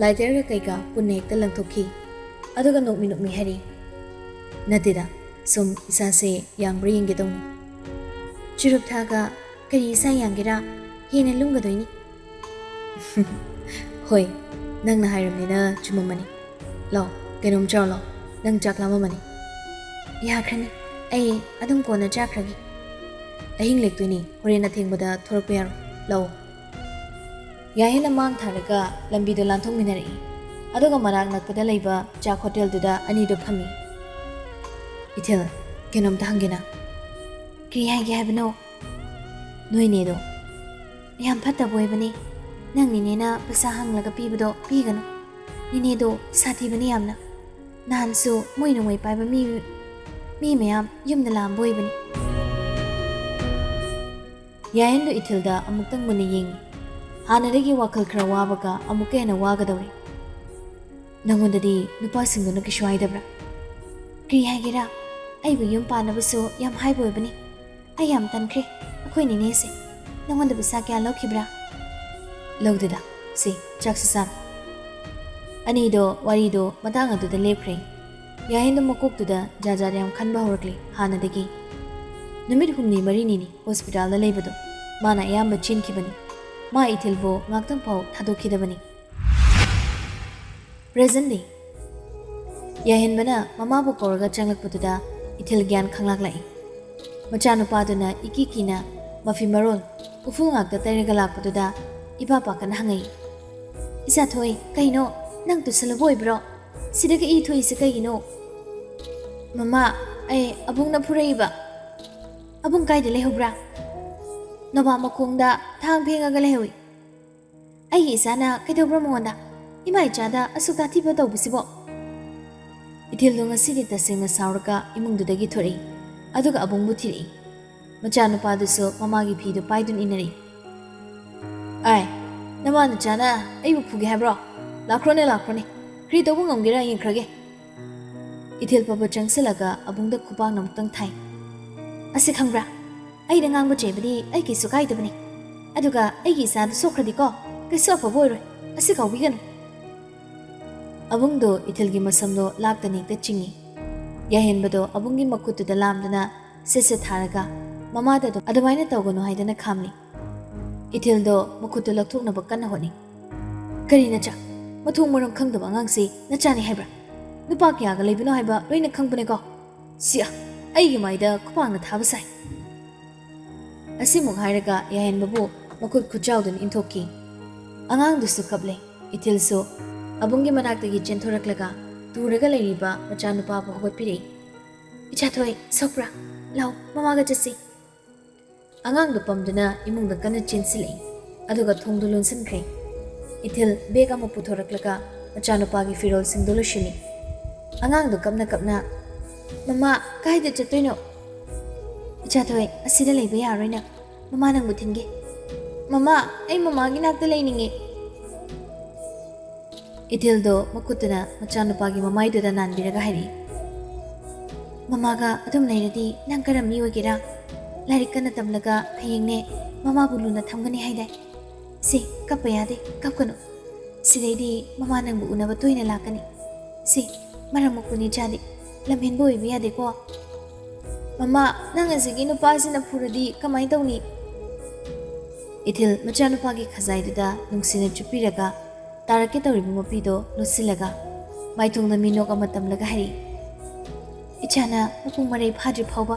ꯂꯥꯏꯇꯔꯒ ꯀꯩꯀꯥ ꯄꯨꯟꯅ ꯍꯦꯛꯇ ꯂꯪꯊꯣꯛꯈꯤ꯫ ꯑꯗꯨꯒ ꯅꯣꯛꯃꯤ ꯅꯣꯛꯃꯤ ꯍꯥꯏꯔꯤ, "ꯅꯠꯇꯦꯗ, ꯁꯨꯝ ꯏꯁꯥꯁꯦ ꯌꯥꯡꯕ꯭ꯔꯥ ꯌꯦꯡꯒꯦ ꯇꯧꯅꯤ꯫" "ꯆꯨꯔꯨꯞ ꯊꯛꯑꯒ ꯀꯔꯤ ꯏꯁꯥ ꯌꯥꯡꯒꯦꯔꯥ? ꯍꯦꯟꯅ ꯂꯨꯝꯒꯗꯣꯏꯅꯤ꯫" "ꯍꯣꯏ, ꯅꯪꯅ ꯍꯥꯏꯔꯕꯅꯤꯅ ꯆꯨꯝꯃꯝꯃꯅꯤ꯫ ꯂꯥꯛꯑꯣ, ꯀꯩꯅꯣꯝ ꯆꯥꯎ ꯂꯥꯛꯑꯣ, ꯅꯪ ꯆꯥꯛ ꯂꯥꯝꯃꯝꯃꯅꯤ꯫" "ꯌꯥꯈ꯭ꯔꯅꯤ, ꯑꯩ ꯑꯗꯨꯝ ꯀꯣꯟꯅ ꯆꯥꯈ꯭ꯔꯒꯦ꯫" "ꯑꯍꯤꯡ ꯂꯦꯛꯇꯣꯏꯅꯤ, ꯍꯣꯔꯦꯟ ꯑꯊꯦꯡꯕꯗ ꯊꯣꯔꯛꯄ ꯌꯥꯔꯣꯏ꯫ ꯂꯥꯛꯑꯣ꯫" ꯌꯥꯍꯦꯟꯅ ꯃꯥꯡ ꯊꯥꯔꯒ ꯂꯝꯕꯤꯗꯣ ꯂꯥꯟꯊꯣꯛꯃꯤꯟꯅꯔꯛꯏ꯫ ꯑꯗꯨꯒ ꯃꯅꯥꯛ ꯅꯛꯄꯗ ꯂꯩꯕ ꯆꯥꯛ ꯍꯣꯇꯦꯜꯗꯨꯗ ꯑꯅꯤꯗꯣ ꯐꯝꯃꯤ꯫ "ꯏꯊꯤꯜ, ꯀꯩꯅꯣꯝꯇ ꯍꯪꯒꯦꯅ꯫" "ꯀꯔꯤ ꯍꯥꯏꯒꯦ ꯍꯥꯏꯕꯅꯣ?" "ꯅꯣꯏꯅꯦꯗꯣ ꯌꯥꯝ ꯐꯠꯇꯕ ꯑꯣꯏꯕꯅꯦ꯫ ꯅꯪ ꯅꯦꯅꯦꯅ ꯄꯩꯁꯥ ꯍꯪꯂꯒ ꯄꯤꯕꯗꯣ ꯄꯤꯒꯅꯨ꯫ ꯅꯦꯅꯦꯗꯣ ꯁꯥꯊꯤꯕꯅꯤ ꯌꯥꯝꯅ꯫ ꯅꯍꯥꯟꯁꯨ ꯃꯣꯏ ꯅꯣꯡꯃꯩ ꯄꯥꯏꯕ ꯃꯤ, ꯃꯤ ꯃꯌꯥꯝ ꯌꯨꯝꯗ ꯂꯥꯛꯑꯝꯕ ꯑꯣꯏꯕꯅꯤ꯫" ꯌꯥꯍꯦꯟꯗꯣ ꯏꯊꯤꯜꯗ ꯑꯃꯨꯛꯇꯪ ꯃꯨꯟꯅ ꯌꯦꯡꯉꯤ꯫ ꯍꯥꯟꯅꯗꯒꯤ ꯋꯥꯈꯜ ꯈꯔ ꯋꯥꯕꯒ ꯑꯃꯨꯛꯀ ꯍꯦꯟꯅ ꯋꯥꯒꯗꯧꯔꯦ꯫ "ꯅꯪꯉꯣꯟꯗꯗꯤ ꯅꯨꯄꯥꯁꯤꯡꯗꯨꯅ ꯀꯩꯁꯨ ꯍꯥꯏꯗꯕ꯭ꯔꯥ?" "ꯀꯔꯤ ꯍꯥꯏꯒꯦꯔꯥ? ꯑꯩꯕꯨ ꯌꯨꯝ ꯄꯥꯟꯅꯕꯁꯨ ꯌꯥꯝ ꯍꯥꯏꯕ ꯑꯣꯏꯕꯅꯤ꯫ ꯑꯩ ꯌꯥꯝ ꯇꯟꯈ꯭ꯔꯦ꯫ ꯑꯩꯈꯣꯏ ꯅꯦꯅꯦꯁꯦ ꯅꯪꯉꯣꯟꯗ ꯄꯩꯁꯥ ꯀꯌꯥ ꯂꯧꯈꯤꯕ꯭ꯔꯥ?" "ꯂꯧꯗꯦꯗ꯫ ꯁꯤ, ꯆꯥꯛꯁꯤ ꯆꯥꯔꯣ꯫" ꯑꯅꯤꯗꯣ ꯋꯥꯔꯤꯗꯣ ꯃꯇꯥꯡ ꯑꯗꯨꯗ ꯂꯦꯞꯈ꯭ꯔꯦ꯫ ꯌꯥꯍꯦꯟꯗꯣ ꯃꯀꯣꯛꯇꯨꯗ ꯖꯥꯠ ꯖꯥꯠ ꯌꯥꯝ ꯈꯟꯕ ꯍꯧꯔꯛꯂꯦ ꯍꯥꯟꯅꯗꯒꯤ꯫ ꯅꯨꯃꯤꯠ ꯍꯨꯝꯅꯤ ꯃꯔꯤꯅꯤꯅꯤ ꯍꯣꯁꯄꯤꯇꯥꯜꯗ ꯂꯩꯕꯗꯣ꯫ ꯃꯥꯅ ꯑꯌꯥꯝꯕ ꯆꯦꯟꯈꯤꯕꯅꯤ꯫ ꯃꯥ ꯏꯊꯤꯜꯕꯨ ꯉꯥꯛꯇꯪ ꯐꯥꯎ ꯊꯥꯗꯣꯛꯈꯤꯗꯕꯅꯤ꯫ Present day꯫ ꯌꯥꯍꯦꯟꯕꯅ ꯃꯃꯥꯕꯨ ꯀꯧꯔꯒ ꯆꯪꯂꯛꯄꯗꯨꯗ ꯏꯊꯤꯜ ꯒ꯭ꯌꯥꯟ ꯈꯪꯂꯥꯛꯂꯛꯏ꯫ ꯃꯆꯥꯅꯨꯄꯥꯗꯨꯅ ꯏꯀꯤ ꯀꯤꯅ ꯃꯐꯤ ꯃꯔꯣꯜ ꯎꯐꯨꯜ ꯉꯥꯛꯇ ꯇꯩꯔꯒ ꯂꯥꯛꯄꯗꯨꯗ ꯏꯄꯥ ꯄꯥꯈꯠꯅ ꯍꯪꯉꯛꯏ꯫ "ꯏꯆꯥꯊꯣꯏ, ꯀꯩꯅꯣ? ꯅꯪ ꯇꯨꯁꯜꯂꯨꯕ ꯑꯣꯏꯕ꯭ꯔꯣ? ꯁꯤꯗꯒ ꯏ ꯊꯣꯛꯏꯁꯦ ꯀꯩꯒꯤꯅꯣ?" "ꯃꯃꯥ, ꯑꯩ ꯑꯕꯨꯡꯅ ꯐꯨꯔꯛꯏꯕ꯫ ꯑꯕꯨꯡ ꯀꯥꯏꯗ ꯂꯩꯍꯧꯕ꯭ꯔꯥ?" "ꯅꯣꯕꯥꯞ ꯃꯈꯣꯡꯗ ꯊꯥꯡ ꯐꯦꯡꯉꯒ ꯂꯩꯍꯧꯏ꯫" "ꯑꯩꯒꯤ ꯏꯆꯥꯅ ꯀꯩꯗꯧꯕ꯭ꯔꯥ ꯃꯉꯣꯟꯗ? ꯏꯃꯥ ꯏꯆꯥꯗ ꯑꯁꯨꯛ ꯇꯥꯊꯤꯕ ꯇꯧꯕꯁꯤꯕꯣ?" ꯏꯊꯤꯜꯗꯣ ꯉꯁꯤꯗꯤ ꯇꯁꯦꯡꯅ ꯁꯥꯎꯔꯒ ꯏꯃꯨꯡꯗꯨꯗꯒꯤ ꯊꯣꯔꯛꯏ, ꯑꯗꯨꯒ ꯑꯕꯨꯡꯕꯨ ꯊꯤꯔꯛꯏ꯫ ꯃꯆꯥꯅꯨꯄꯥꯗꯨꯁꯨ ꯃꯃꯥꯒꯤ ꯐꯤꯗꯨ ꯄꯥꯏꯗꯨꯅ ꯏꯟꯅꯔꯛꯏ꯫ "ꯑꯥꯏ, ꯅꯃꯥ ꯅꯆꯥꯅ ꯑꯩꯕꯨ ꯐꯨꯒꯦ ꯍꯥꯏꯕ꯭ꯔꯣ? ꯂꯥꯛꯈ꯭ꯔꯣꯅꯦ, ꯂꯥꯛꯈ꯭ꯔꯣꯅꯦ꯫ ꯀꯔꯤ ꯇꯧꯕ ꯉꯝꯒꯦꯔꯥ ꯌꯦꯡꯈ꯭ꯔꯒꯦ꯫" ꯏꯊꯤꯜ ꯐꯥꯎꯕ ꯆꯪꯁꯤꯜꯂꯒ ꯑꯕꯨꯡꯗ ꯈꯨꯄꯥꯛꯅ ꯑꯃꯨꯛꯇꯪ ꯊꯥꯏ꯫ "ꯑꯁꯤ ꯈꯪꯕ꯭ꯔꯥ? ꯑꯩꯅ ꯉꯥꯡꯕ ꯆꯩꯕꯗꯤ ꯑꯩ ꯀꯩꯁꯨ ꯀꯥꯏꯗꯕꯅꯤ꯫ ꯑꯗꯨꯒ ꯑꯩꯒꯤ ꯏꯆꯥꯗꯨ ꯁꯣꯛꯈ꯭ꯔꯗꯤꯀꯣ, ꯀꯩꯁꯨ ꯑꯐꯕ ꯑꯣꯏꯔꯣꯏ꯫ ꯑꯁꯤ ꯀꯥꯎꯕꯤꯒꯅꯨ꯫" ꯑꯕꯨꯡꯗꯣ ꯏꯊꯤꯜꯒꯤ ꯃꯁꯝꯗꯣ ꯂꯥꯛꯇ ꯅꯦꯛꯇ ꯆꯤꯡꯏ꯫ ꯌꯥꯍꯦꯟꯕꯗꯣ ꯑꯕꯨꯡꯒꯤ ꯃꯈꯨꯠꯇꯨꯗ ꯂꯥꯝꯗꯨꯅ ꯁꯤꯠ ꯁꯤꯠ ꯊꯥꯔꯒ ꯃꯃꯥꯗ ꯑꯗꯨꯝ ꯑꯗꯨꯃꯥꯏꯅ ꯇꯧꯒꯅꯨ ꯍꯥꯏꯗꯅ ꯈꯥꯝꯃꯤ꯫ ꯏꯊꯤꯜꯗꯣ ꯃꯈꯨꯠꯇꯨ ꯂꯧꯊꯣꯛꯅꯕ ꯀꯟꯅ ꯍꯣꯠꯅꯩ꯫ "ꯀꯔꯤ ꯅꯆꯥ? ꯃꯊꯣꯡ ꯃꯔꯝ ꯈꯪꯗꯕ ꯑꯉꯥꯡꯁꯤ ꯅꯆꯥꯅꯤ ꯍꯥꯏꯕ꯭ꯔꯥ? ꯅꯨꯄꯥ ꯀꯌꯥꯒ ꯂꯩꯕꯅꯣ ꯍꯥꯏꯕ ꯂꯣꯏꯅ ꯈꯪꯕꯅꯦꯀꯣ꯫ ꯁꯤ, ꯑꯩꯒꯤ ꯃꯥꯏꯗ ꯈꯨꯄꯥꯛꯅ ꯊꯥꯕ ꯁꯥꯏ꯫" ꯑꯁꯤꯃꯨꯛ ꯍꯥꯏꯔꯒ ꯌꯥꯍꯦꯟꯕꯕꯨ ꯃꯈꯨꯠ ꯈꯨꯠꯆꯥꯎꯗꯨꯅ ꯏꯟꯊꯣꯛꯈꯤ꯫ ꯑꯉꯥꯡꯗꯨꯁꯨ ꯀꯞꯂꯦ꯫ ꯏꯊꯤꯜꯁꯨ ꯑꯕꯨꯡꯒꯤ ꯃꯅꯥꯛꯇꯒꯤ ꯆꯦꯟꯊꯣꯔꯛꯂꯒ ꯇꯨꯔꯒ ꯂꯩꯔꯤꯕ ꯃꯆꯥꯅꯨꯄꯥꯕꯨ ꯍꯧꯒꯠꯄꯤꯔꯛꯏ꯫ "ꯏꯆꯥꯊꯣꯏ, ꯁꯣꯛꯄ꯭ꯔꯥ? ꯂꯥꯎ, ꯃꯃꯥꯒ ꯆꯠꯁꯤ꯫" ꯑꯉꯥꯡꯗꯨ ꯄꯝꯗꯨꯅ ꯏꯃꯨꯡꯗ ꯀꯟꯅ ꯆꯦꯟꯁꯤꯜꯂꯛꯏ꯫ ꯑꯗꯨꯒ ꯊꯣꯡꯗꯨ ꯂꯣꯟꯁꯤꯟꯈ꯭ꯔꯦ꯫ ꯏꯊꯤꯜ ꯕꯦꯒ ꯑꯃ ꯄꯨꯊꯣꯔꯛꯂꯒ ꯃꯆꯥꯅꯨꯄꯥꯒꯤ ꯐꯤꯔꯣꯜꯁꯤꯡꯗꯨ ꯂꯣꯏꯁꯤꯜꯂꯤ꯫ ꯑꯉꯥꯡꯗꯨ ꯀꯞꯅ ꯀꯞꯅ, "ꯃꯃꯥ, ꯀꯥꯏꯗ ꯆꯠꯇꯣꯏꯅꯣ?" "ꯏꯆꯥꯊꯣꯏ, ꯑꯁꯤꯗ ꯂꯩꯕ ꯌꯥꯔꯣꯏ ꯅꯪ꯫ ꯃꯃꯥ ꯅꯪꯕꯨ ꯊꯤꯟꯒꯦ꯫" "ꯃꯃꯥ, ꯑꯩ ꯃꯃꯥꯒꯤ ꯅꯥꯛꯇ ꯂꯩꯅꯤꯡꯉꯦ꯫" ꯏꯊꯤꯜꯗꯣ ꯃꯈꯨꯠꯇꯨꯅ ꯃꯆꯥꯅꯨꯄꯥꯒꯤ ꯃꯃꯥꯏꯗꯨꯗ ꯅꯥꯟꯕꯤꯔꯒ ꯍꯥꯏꯔꯛꯏ, "ꯃꯃꯥꯒ ꯑꯗꯨꯝ ꯂꯩꯔꯗꯤ ꯅꯪ ꯀꯔꯝ ꯃꯤ ꯑꯣꯏꯒꯦꯔꯥ? ꯂꯥꯏꯔꯤꯛ ꯀꯟꯅ ꯇꯝꯂꯒ ꯍꯌꯦꯡꯅꯦ ꯃꯃꯥꯕꯨ ꯂꯨꯅ ꯊꯝꯒꯅꯤ ꯍꯥꯏꯗꯥꯏ? ꯁꯤ, ꯀꯞꯄ ꯌꯥꯗꯦ, ꯀꯞꯀꯅꯨ꯫ ꯁꯤꯗꯩꯗꯤ ꯃꯃꯥ ꯅꯪꯕꯨ ꯎꯅꯕ ꯇꯣꯏꯅ ꯂꯥꯛꯀꯅꯤ꯫ ꯁꯤ, ꯃꯔꯝ ꯃꯣꯛꯄꯅꯤ ꯏꯆꯥꯗꯤ, ꯂꯝꯍꯦꯟꯕ ꯑꯣꯏꯕ ꯌꯥꯗꯦꯀꯣ꯫" "ꯃꯃꯥ, ꯅꯪ ꯑꯁꯤꯒꯤ ꯅꯨꯄꯥꯁꯤꯅ ꯐꯨꯔꯗꯤ ꯀꯃꯥꯏ ꯇꯧꯅꯤ?" ꯏꯊꯤꯜ ꯃꯆꯥꯅꯨꯄꯥꯒꯤ ꯈꯖꯥꯏꯗꯨꯗ ꯅꯨꯡꯁꯤꯅ ꯆꯨꯞꯄꯤꯔꯒ ꯇꯥꯔꯛꯀꯦ ꯇꯧꯔꯤꯕ ꯃꯄꯤꯗꯣ ꯂꯣꯠꯁꯤꯜꯂꯒ ꯃꯥꯏꯊꯣꯡꯗ ꯃꯤꯅꯣꯛ ꯑꯃ ꯇꯝꯂꯒ ꯍꯥꯏꯔꯛꯏ, "ꯏꯆꯥꯅ ꯃꯄꯨꯡ ꯃꯔꯩ ꯐꯥꯗ꯭ꯔꯤ ꯐꯥꯎꯕ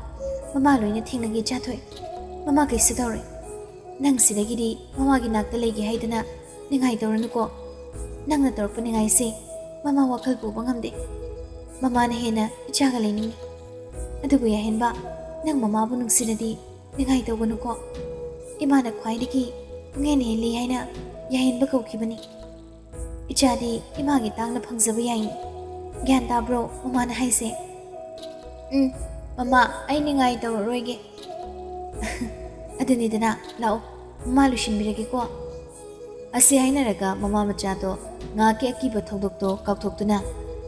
ꯃꯃꯥ ꯂꯣꯏꯅ ꯊꯦꯡꯅꯒꯦ ꯏꯆꯥꯊꯣꯏ꯫ ꯃꯃꯥ ꯀꯩꯁꯨ ꯇꯧꯔꯣꯏ꯫" "ꯅꯪ ꯁꯤꯗꯒꯤꯗꯤ ꯃꯃꯥꯒꯤ ꯅꯥꯛꯇ ꯂꯩꯒꯦ ꯍꯥꯏꯗꯅ ꯅꯤꯡꯉꯥꯏ ꯇꯧꯔꯅꯨꯀꯣ꯫ ꯅꯪꯅ ꯇꯧꯔꯛꯄ ꯅꯤꯡꯉꯥꯏꯁꯦ ꯃꯃꯥ ꯋꯥꯈꯜ ꯄꯨꯕ ꯉꯝꯗꯦ꯫ ꯃꯃꯥꯅ ꯍꯦꯟꯅ ꯏꯆꯥꯒ ꯂꯩꯅꯤꯡꯉꯤ꯫ ꯑꯗꯨꯕꯨ ꯌꯥꯍꯦꯟꯕ, ꯅꯪ ꯃꯃꯥꯕꯨ ꯅꯨꯡꯁꯤꯔꯗꯤ ꯅꯤꯡꯉꯥꯏ ꯇꯧꯒꯅꯨꯀꯣ꯫ ꯏꯃꯥꯅ ꯈ꯭ꯋꯥꯏꯗꯒꯤ ꯄꯨꯡꯍꯦꯟ ꯍꯦꯜꯂꯤ ꯍꯥꯏꯅ ꯌꯥꯍꯦꯟꯕ ꯀꯧꯈꯤꯕꯅꯤ꯫ ꯏꯆꯥꯗꯤ ꯏꯃꯥꯒꯤ ꯇꯥꯡꯅ ꯐꯪꯖꯕ ꯌꯥꯏꯅꯤ꯫ ꯒ꯭ꯌꯥꯟ ꯇꯥꯕ꯭ꯔꯣ ꯃꯃꯥꯅ ꯍꯥꯏꯁꯦ?" "ꯎꯝ, ꯃꯃꯥ, ꯑꯩ ꯅꯤꯡꯉꯥꯏ ꯇꯧꯔꯔꯣꯏꯒꯦ꯫" "ꯑꯗꯨꯅꯤꯗꯅ, ꯂꯥꯛꯑꯣ, ꯃꯃꯥ ꯂꯣꯏꯁꯤꯟꯕꯤꯔꯒꯦꯀꯣ꯫" ꯑꯁꯤ ꯍꯥꯏꯅꯔꯒ ꯃꯃꯥ ꯃꯆꯥꯗꯣ ꯉꯥꯏꯍꯥꯛꯀꯤ ꯑꯀꯤꯕ ꯊꯧꯗꯣꯛꯇꯣ ꯀꯥꯎꯊꯣꯛꯇꯨꯅ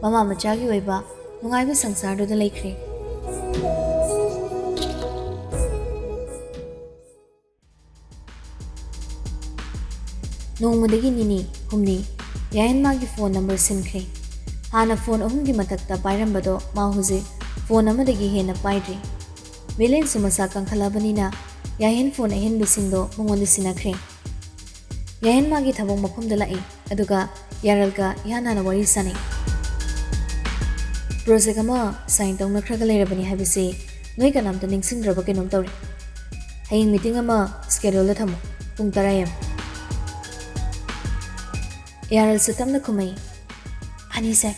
ꯃꯃꯥ ꯃꯆꯥꯒꯤ ꯑꯣꯏꯕ ꯅꯨꯡꯉꯥꯏꯕ ꯁꯪꯁꯥꯔꯗꯨꯗ ꯂꯩꯈ꯭ꯔꯦ꯫ ꯅꯣꯡꯃꯗꯒꯤ ꯅꯤꯅꯤ, ꯍꯨꯝꯅꯤ, ꯌꯥꯌꯟ ꯃꯥꯒꯤ ꯐꯣꯟ ꯅꯝꯕꯔ ꯁꯤꯟꯈ꯭ꯔꯦ꯫ ꯍꯥꯟꯅ ꯐꯣꯟ ꯑꯍꯨꯝꯒꯤ ꯃꯊꯛꯇ ꯄꯥꯏꯔꯝꯕꯗꯣ ꯃꯥ ꯍꯧꯖꯤꯛ ꯐꯣꯟ ꯑꯃꯗꯒꯤ ꯍꯦꯟꯅ ꯄꯥꯏꯗ꯭ꯔꯦ꯫ ꯚꯦꯂꯦꯟꯁꯁꯨ ꯃꯁꯥ ꯀꯟꯈꯠꯂꯕꯅꯤꯅ ꯌꯥꯌꯟ ꯐꯣꯟ ꯑꯍꯦꯟꯕꯁꯤꯡꯗꯣ ꯃꯉꯣꯟꯗ ꯁꯤꯟꯅꯈ꯭ꯔꯦ꯫ ꯌꯥꯌꯟ ꯃꯥꯒꯤ ꯊꯕꯛ ꯃꯐꯝꯗ ꯂꯥꯛꯏ, ꯑꯗꯨꯒ ꯌꯥꯔꯜꯒ ꯏꯍꯥꯟ ꯍꯥꯟꯅ ꯋꯥꯔꯤ ꯁꯥꯅꯩ꯫ "ꯄ꯭ꯔꯣꯖꯦꯛ ꯑꯃ ꯁꯥꯏꯟ ꯇꯧꯅꯈ꯭ꯔꯒ ꯂꯩꯔꯕꯅꯤ ꯍꯥꯏꯕꯁꯤ ꯅꯣꯏ ꯀꯅꯥꯝꯇ ꯅꯤꯡꯁꯤꯡꯗ꯭ꯔꯕ ꯀꯩꯅꯣꯝ ꯇꯧꯔꯦ꯫ ꯍꯌꯦꯡ ꯃꯤꯇꯤꯡ ꯑꯃ ꯁ꯭ꯀꯦꯗꯨꯜꯗ ꯊꯝꯃꯨ, ꯄꯨꯡ ꯇꯔꯥ ꯑꯦꯝ꯫ ꯌꯥꯔꯜꯁꯨ ꯇꯞꯅ ꯈꯨꯝꯃꯛꯏ, "ꯐꯅꯤ ꯁꯥꯔ꯫"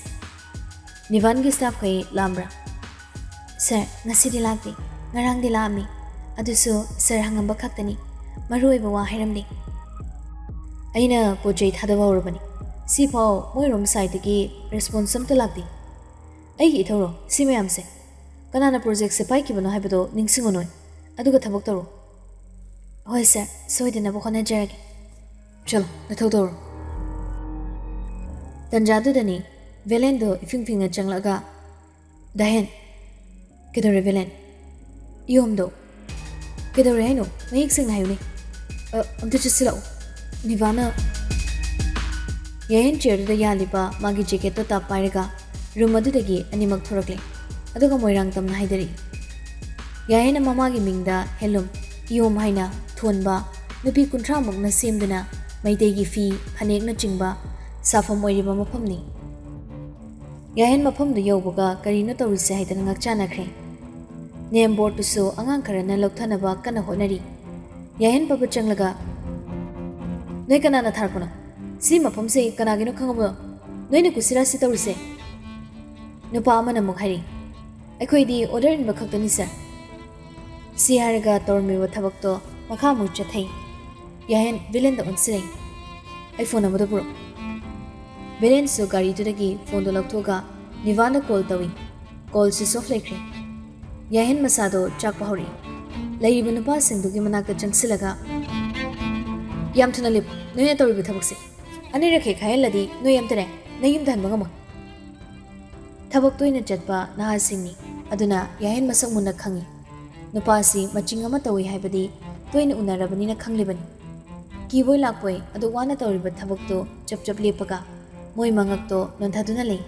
"ꯅꯤꯚꯥꯟꯒꯤ ꯁ꯭ꯇꯥꯐꯈꯩ ꯂꯥꯛꯑꯝꯕ꯭ꯔꯥ?" "ꯁꯥꯔ, ꯉꯁꯤꯗꯤ ꯂꯥꯛꯇꯦ꯫ ꯉꯔꯥꯡꯗꯤ ꯂꯥꯛꯑꯝꯃꯤ꯫ ꯑꯗꯨꯁꯨ ꯁꯥꯔ ꯍꯪꯉꯝꯕ ꯈꯛꯇꯅꯤ꯫ ꯃꯔꯨ ꯑꯣꯏꯕ ꯋꯥ ꯍꯥꯏꯔꯝꯗꯦ꯫ ꯑꯩꯅ ꯄꯣꯠ ꯆꯩ ꯊꯥꯗꯕ ꯍꯧꯔꯕꯅꯤ꯫ ꯁꯤꯐꯥꯎ ꯃꯣꯏꯔꯣꯝ ꯁꯥꯏꯠꯇꯒꯤ ꯔꯦꯁꯄꯣꯟꯁ ꯑꯝꯇ ꯂꯥꯛꯇꯦ꯫ ꯑꯩꯒꯤ ꯏꯊꯧꯔꯣ ꯁꯤ ꯃꯌꯥꯝꯁꯦ? ꯀꯅꯥꯅ ꯄ꯭ꯔꯣꯖꯦꯛꯁꯦ ꯄꯥꯏꯈꯤꯕꯅꯣ ꯍꯥꯏꯕꯗꯣ ꯅꯤꯡꯁꯤꯡꯉꯨ ꯅꯣꯏ, ꯑꯗꯨꯒ ꯊꯕꯛ ꯇꯧꯔꯣ꯫" "ꯍꯣꯏ ꯁꯥꯔ, ꯁꯣꯏꯗꯅꯕ ꯍꯣꯠꯅꯖꯔꯒꯦ꯫" "ꯆꯠꯂꯣ, ꯅꯊꯧ ꯇꯧꯔꯣ꯫" ꯇꯟꯖꯥꯗꯨꯗꯅꯤ ꯚꯦꯂꯦꯟꯗꯣ ꯏꯐꯤꯡ ꯐꯤꯡꯅ ꯆꯪꯂꯛꯑꯒ, "ꯗꯥꯍꯦꯟ꯫" "ꯀꯩꯗꯧꯔꯦ ꯚꯦꯂꯦꯟ?" "ꯏꯌꯣꯝꯗꯣ꯫" "ꯀꯩꯗꯧꯔꯦ ꯍꯥꯏꯅꯣ? ꯃꯌꯦꯛ ꯁꯦꯡꯅ ꯍꯥꯏꯌꯨꯅꯦ꯫" "ꯑ, ꯑꯝꯇ ꯆꯠꯁꯤꯜꯂꯛꯎ꯫" ꯅꯤꯚꯥꯅ ꯌꯥꯌꯟ ꯆꯤꯌꯔꯗꯨꯗ ꯌꯥꯜꯂꯤꯕ ꯃꯥꯒꯤ ꯖꯦꯀꯦꯠꯇꯣ ꯇꯞ ꯄꯥꯏꯔꯒ ꯔꯨꯝ ꯑꯗꯨꯗꯒꯤ ꯑꯅꯤꯃꯛ ꯊꯣꯔꯛꯂꯦ, ꯑꯗꯨꯒ ꯃꯣꯏꯔꯥꯡ ꯇꯝꯅ ꯍꯥꯏꯗꯔꯛꯏ꯫ ꯌꯥꯌꯟꯅ ꯃꯃꯥꯒꯤ ꯃꯤꯡꯗ ꯍꯦꯟꯂꯨꯝ, ꯏꯌꯣꯝ ꯍꯥꯏꯅ ꯊꯣꯟꯕ ꯅꯨꯄꯤ ꯀꯨꯟꯊ꯭ꯔꯥꯃꯨꯛꯅ ꯁꯦꯝꯗꯨꯅ ꯃꯩꯇꯩꯒꯤ ꯐꯤ, ꯐꯅꯦꯛꯅꯆꯤꯡꯕ ꯁꯥꯐꯝ ꯑꯣꯏꯔꯤꯕ ꯃꯐꯝꯅꯤ꯫ ꯌꯥꯍꯦꯟ ꯃꯐꯝꯗꯨ ꯌꯧꯕꯒ ꯀꯔꯤꯅꯣ ꯇꯧꯔꯤꯁꯦ ꯍꯥꯏꯗꯅ ꯉꯛꯆꯥꯟꯅꯈ꯭ꯔꯦ꯫ ꯅꯦꯝ ꯕꯣꯔꯗꯇꯨꯁꯨ ꯑꯉꯥꯡ ꯈꯔꯅ ꯂꯧꯊꯅꯕ ꯀꯟꯅ ꯍꯣꯠꯅꯔꯤ꯫ ꯌꯥꯍꯦꯟ ꯄꯕꯠ ꯆꯪꯂꯒ, "ꯅꯣꯏ ꯀꯅꯥꯅ ꯊꯥꯔꯛꯄꯅꯣ? ꯁꯤ ꯃꯐꯝꯁꯦ ꯀꯅꯥꯒꯤꯅꯣ ꯈꯪꯉꯕꯣ? ꯅꯣꯏꯅ ꯀꯨꯁꯤꯔꯥꯁꯤ ꯇꯧꯔꯤꯁꯦ?" ꯅꯨꯄꯥ ꯑꯃꯅ ꯑꯃꯨꯛ ꯍꯥꯏꯔꯤ, "ꯑꯩꯈꯣꯏꯗꯤ ꯑꯣꯔꯗꯔ ꯏꯟꯕ ꯈꯛꯇꯅꯤ, ꯁꯥꯔ"꯫ ꯁꯤ ꯍꯥꯏꯔꯒ ꯇꯧꯔꯝꯃꯤꯕ ꯊꯕꯛꯇꯣ ꯃꯈꯥ ꯑꯃꯨꯛ ꯆꯠꯊꯩ꯫ ꯌꯥꯍꯦꯟ ꯚꯤꯂꯦꯟꯗ ꯑꯣꯟꯁꯤꯜꯂꯛꯏ꯫ "ꯑꯩ ꯐꯣꯟ ꯑꯃꯗ ꯄꯨꯔꯛꯎ"꯫ ꯚꯤꯂꯦꯟꯁꯨ ꯒꯥꯔꯤꯗꯨꯗꯒꯤ ꯐꯣꯟꯗꯣ ꯂꯧꯊꯣꯛꯑꯒ ꯅꯤꯚꯥꯟꯗ ꯀꯣꯜ ꯇꯧꯏ꯫ ꯀꯣꯜ ꯁ꯭ꯋꯤꯆ ꯑꯣꯐ ꯂꯩꯈ꯭ꯔꯦ꯫ ꯌꯥꯍꯦꯟ ꯃꯁꯥꯗꯣ ꯆꯥꯛꯄ ꯍꯧꯔꯛꯏ꯫ ꯂꯩꯔꯤꯕ ꯅꯨꯄꯥꯁꯤꯡꯗꯨꯒꯤ ꯃꯅꯥꯛꯇ ꯆꯪꯁꯤꯜꯂꯒ, "ꯌꯥꯝ ꯊꯨꯅ ꯂꯦꯞꯄꯨ꯫ ꯅꯣꯏꯅ ꯇꯧꯔꯤꯕ ꯊꯕꯛꯁꯦ ꯑꯅꯤꯔꯛ ꯍꯦꯛ ꯍꯥꯏꯍꯜꯂꯗꯤ ꯅꯣꯏ ꯑꯝꯇꯅꯦ ꯅꯌꯨꯝꯗ ꯍꯟꯕ ꯉꯝꯃꯣꯏ"꯫ ꯊꯕꯛ ꯇꯣꯏꯅ ꯆꯠꯄ ꯅꯍꯥꯁꯤꯡꯅꯤ, ꯑꯗꯨꯅ ꯌꯥꯍꯦꯟ ꯃꯁꯛ ꯃꯨꯟꯅ ꯈꯪꯏ꯫ ꯅꯨꯄꯥꯁꯤ ꯃꯆꯤꯡ ꯑꯃ ꯇꯧꯏ ꯍꯥꯏꯕꯗꯤ ꯇꯣꯏꯅ ꯎꯅꯔꯕꯅꯤꯅ ꯈꯪꯂꯤꯕꯅꯤ꯫ ꯀꯤꯕꯣꯏ ꯂꯥꯛꯄꯣꯏ ꯑꯗꯨꯛ ꯋꯥꯅ ꯇꯧꯔꯤꯕ ꯊꯕꯛꯇꯨ ꯆꯞ ꯆꯞ ꯂꯦꯞꯄꯒ ꯃꯣꯏ ꯃꯉꯛꯇꯣ ꯅꯣꯟꯊꯗꯨꯅ ꯂꯩ꯫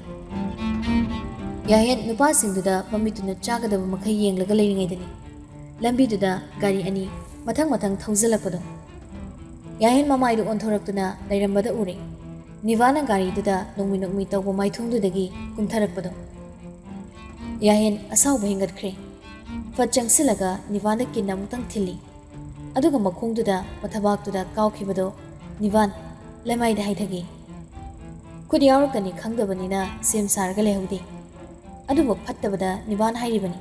ꯌꯥꯍꯦꯟ ꯅꯨꯄꯥꯁꯤꯡꯗꯨꯗ ꯃꯃꯤꯠꯇꯨꯅ ꯆꯥꯒꯗꯕ ꯃꯈꯩ ꯌꯦꯡꯂꯒ ꯂꯩꯔꯤꯉꯩꯗꯅꯤ, ꯂꯝꯕꯤꯗꯨꯗ ꯒꯥꯔꯤ ꯑꯅꯤ ꯃꯊꯪ ꯃꯊꯪ ꯊꯧꯖꯤꯜꯂꯛꯄꯗꯣ꯫ ꯌꯥꯍꯦꯟ ꯃꯃꯥꯏꯗꯨ ꯑꯣꯟꯊꯣꯔꯛꯇꯨꯅ ꯂꯩꯔꯝꯕꯗ ꯎꯔꯦ꯫ ꯅꯤꯚꯥꯅ ꯒꯥꯔꯤꯗꯨꯗ ꯅꯣꯡꯃꯤ ꯅꯣꯡꯃꯤ ꯇꯧꯕ ꯃꯥꯏꯊꯣꯡꯗꯨꯗꯒꯤ ꯀꯨꯝꯊꯔꯛꯄꯗꯣ꯫ ꯌꯥꯍꯦꯟ ꯑꯁꯥꯎꯕ ꯍꯦꯟꯒꯠꯈ꯭ꯔꯦ꯫ ꯐꯠ ꯆꯪꯁꯤꯜꯂꯒ ꯅꯤꯚꯥꯟꯗ ꯀꯤꯟ ꯑꯃꯨꯛꯇꯪ ꯊꯤꯜꯂꯤ꯫ ꯑꯗꯨꯒ ꯃꯈꯣꯡꯗꯨꯗ, ꯃꯊꯕꯥꯛꯇꯨꯗ ꯀꯥꯎꯈꯤꯕꯗꯣ ꯅꯤꯚꯥꯟ ꯂꯩꯃꯥꯏꯗ ꯍꯥꯏꯊꯈꯤ꯫ ꯈꯨꯠ ꯌꯥꯎꯔꯛꯀꯅꯤ ꯈꯪꯗꯕꯅꯤꯅ ꯁꯦꯝ ꯁꯥꯔꯒ ꯂꯩꯍꯧꯗꯦ꯫ ꯑꯗꯨꯕꯨ ꯐꯠꯇꯕꯗ ꯅꯤꯚꯥꯟ ꯍꯥꯏꯔꯤꯕꯅꯤ꯫